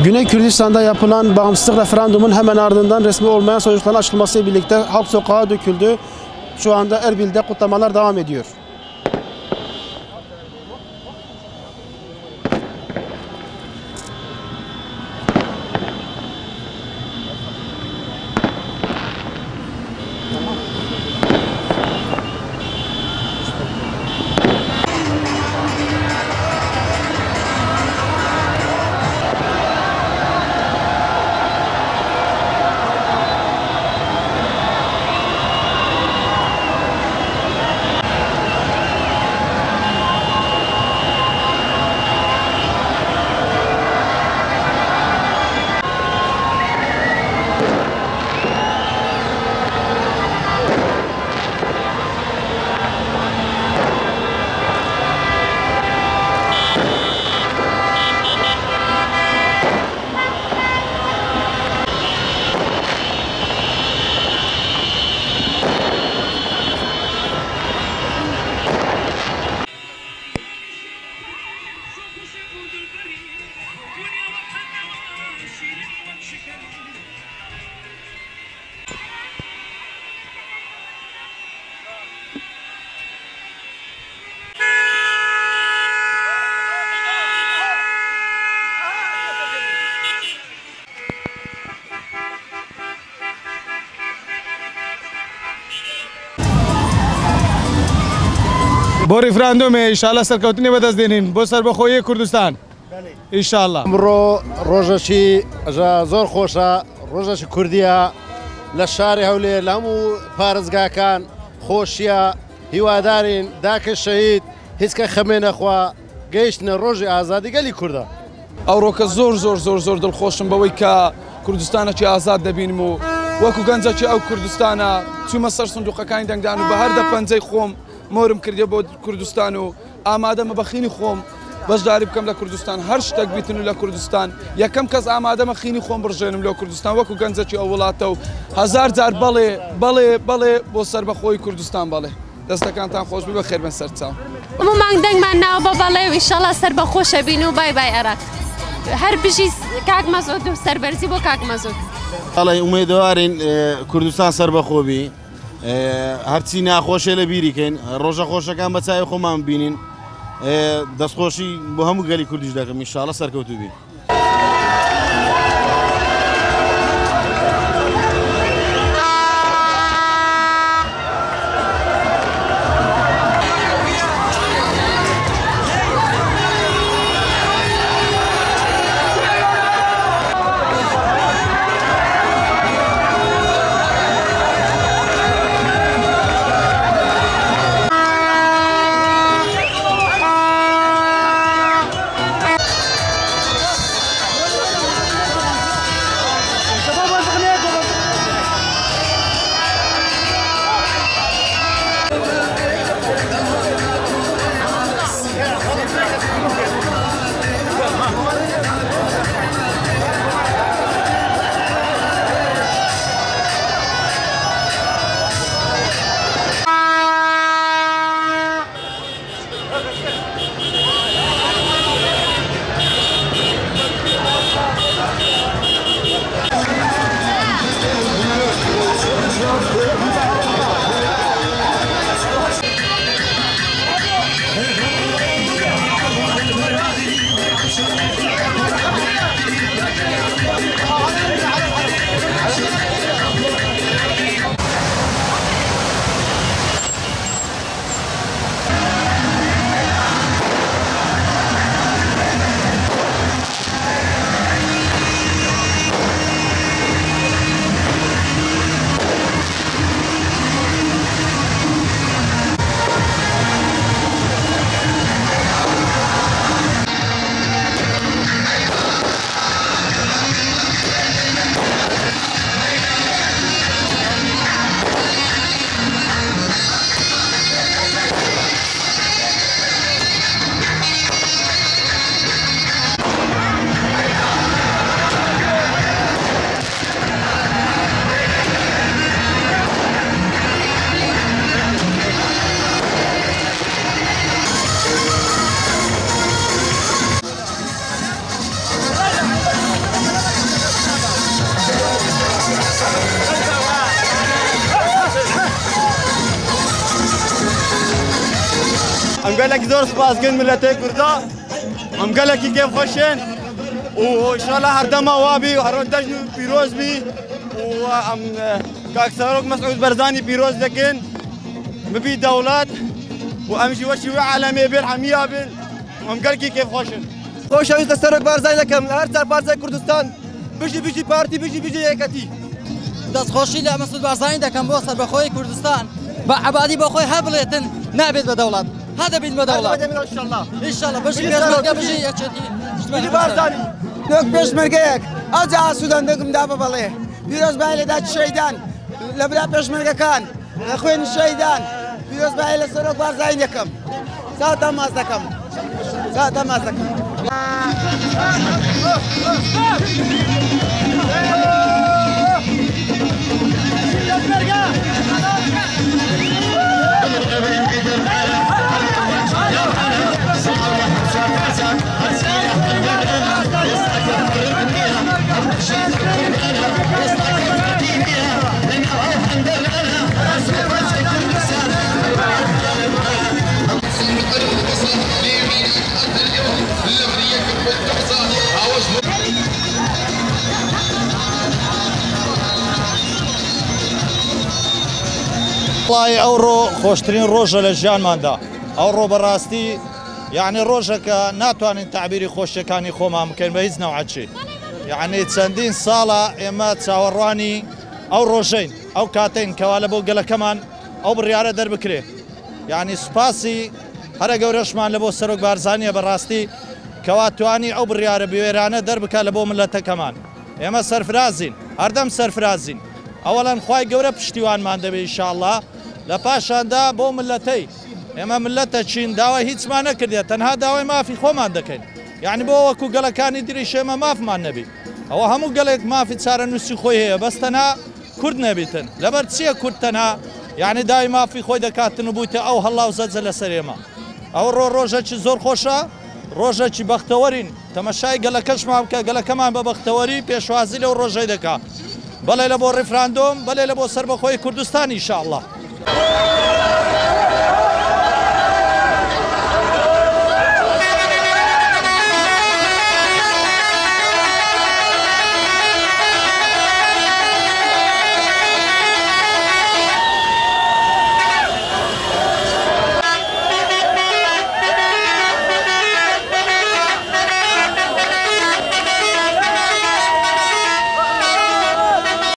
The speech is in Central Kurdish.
Güney Kürdistan'da yapılan bağımsızlık referandumun hemen ardından resmi olmayan sonuçların açılması birlikte halk sokağa döküldü. Şu anda Erbil'de kutlamalar devam ediyor. بۆ ڕیفراندۆمێ ئیشاڵە سەرکەوتنی بەدەست دێنین بۆ سەربەخۆیی کوردستان ئیشاڵە. ئەمڕۆ ڕۆژەکی زۆر خۆشە، ڕۆژەکی کوردیە لە شاری هەولێر لە هەموو پارێزگاکان خۆشیە. هیوادارین داکە شەهید هیچ کە خەمێ نەخوا، گەیشتنە ڕۆژی ئازادی گەلی کوردە. ئەوڕۆکە زۆر زۆر زۆر زۆر دڵخۆشم بەوەی کە کوردستانێکی ئازاد دەبینم و وەکو گەنجەکی ئەو کوردستانە چوومە سەر سندوقەکانی دەنگدان و بە هەردە پەنجەی خۆم مۆرم کردێ بۆ کوردستان و ئامادەمە بە خینی خۆم بەشداری بکەم لە کوردستان، هەر شتێک بیتن و لە کوردستان یەکەم کەس ئامادەمە خینی خۆم بڕژێنم لۆ کوردستان وەکو گەنجەکی ئەو وڵاتە و هەزار جار بەڵێ بەڵێ بەڵێ بۆ سەربەخۆی کوردستان بەڵێ. دەستەکانتان خۆش بێ، بەخێر بن سەرچاو. هەموو مانگ دەنگمان ناوە بە بەڵێ و ئیشەڵا سەربەخۆشە بین و بای بای عێراق. هەر بژی کاک مەسعود و سەربەرزی بۆ کاک مەسعود. بەڵێ ئومێدەوارین کوردستان سەربەخۆ بی، هەرچی ناخۆشێ لە بیریکەین، ڕۆژە خۆشەکان بە چاوی خۆمان ببینین. دەستخۆشی بۆ هەموو گەلی کوردیش دەکەم، ئینشاڵڵا سەرکەوتوو بین. قال لك زور سپاس کن ملت کردا ام قال لك كيف خوشين وان شاء الله هردما وابي وهر دجن پیروز بي وام كاك سروك مسعود برزاني پیروز لكن مبي دولات وامشي وشي عالمي بين حمية بين ام قال لك كيف خوشين خۆشەویست لە سەرۆک بارزانی دەکەم لە هەر چار پارچەی کوردستان بژی بژی پارتی بژی بژی یەکەتی. دەستخۆشی لە مەسعود بارزانی دەکەم بۆ سەربەخۆی کوردستان بە عەبادی بۆ خۆی هەر بڵێتن نابێت بە دەوڵەت هەر دەبیت بە دەوڵەت ئینشاءڵڵا بژی پێشمەرگە بژی یەکێتی بژی بارزانی. وەک پێشمەرگەیەک ئەوجا ئاسوودان دەگم دا بە بەڵێ پیرۆزبایی لە داکی شەهیدان لە برا پێشمەرگەکان لە خوێنی شەهیدان پیرۆزبایی لە سەرۆک بارزانی دەکەم ساتە ماز دەکەم ساتە ماز دەکەم. وڵی ئەوڕۆ خۆشترین ڕۆژە لە ژیانماندا. ئەوڕۆ بەڕاستی یعنی ڕۆژەکە ناتوانین تعبیری خۆشیەکانی خۆمان بکەین بە هیچ نەوعەچی. یعنی چەندین ساڵە ئێمە چاوەڕوانی ئەو ڕۆژەین، ئەو کاتەین کەوا لە بۆ گەلەکەمان ئەو بڕیارە دەربکرێ. یعنی سوپاسی هەرە گەورەشمان لە بۆ سەرۆک بارزانیە بەڕاستی کەوا توانی ئەو بڕیارە بوێرانە دەربکە لە بۆ ملەتەکەمان. ئێمە سەرفرازین، هەردەم سەرفرازین. ئەوەڵەن خوای گەورە پشتیوانمان دەبێ ئینشاءڵڵا. لە پاشاندا بۆ ملەتەی ئێمە ملەتە چین داوای هیچمان نەکردێت، تەنها داوای مافی خۆمان دەکەین. یعنی بۆ وەکو گەلەکانی دریش ئێمە مافمان نەبی. ئەوە هەموو گەلێک مافی چارەنووسی خۆی هەیە، بەس تەنها کورد نەبیتن. لەبەر چییە کورد تەنها یعنی داوای مافی خۆی دەکاتن و بوویتە ئەو هەڵا و زەجە لەسەر ئێمە. ئەو ڕۆ ڕۆژەکی زۆر خۆشە، ڕۆژەکی بەختەوەرین. تەمەشای گەلەکەشمان بکە، گەلەکەمان بە بەختەوەری پێشوازی لەو ڕۆژەی دەکا. بەڵێ لە بۆ ڕیفراندۆم، بەڵێ لە بۆ سەربەخۆی کوردستان ئینشاءڵڵا.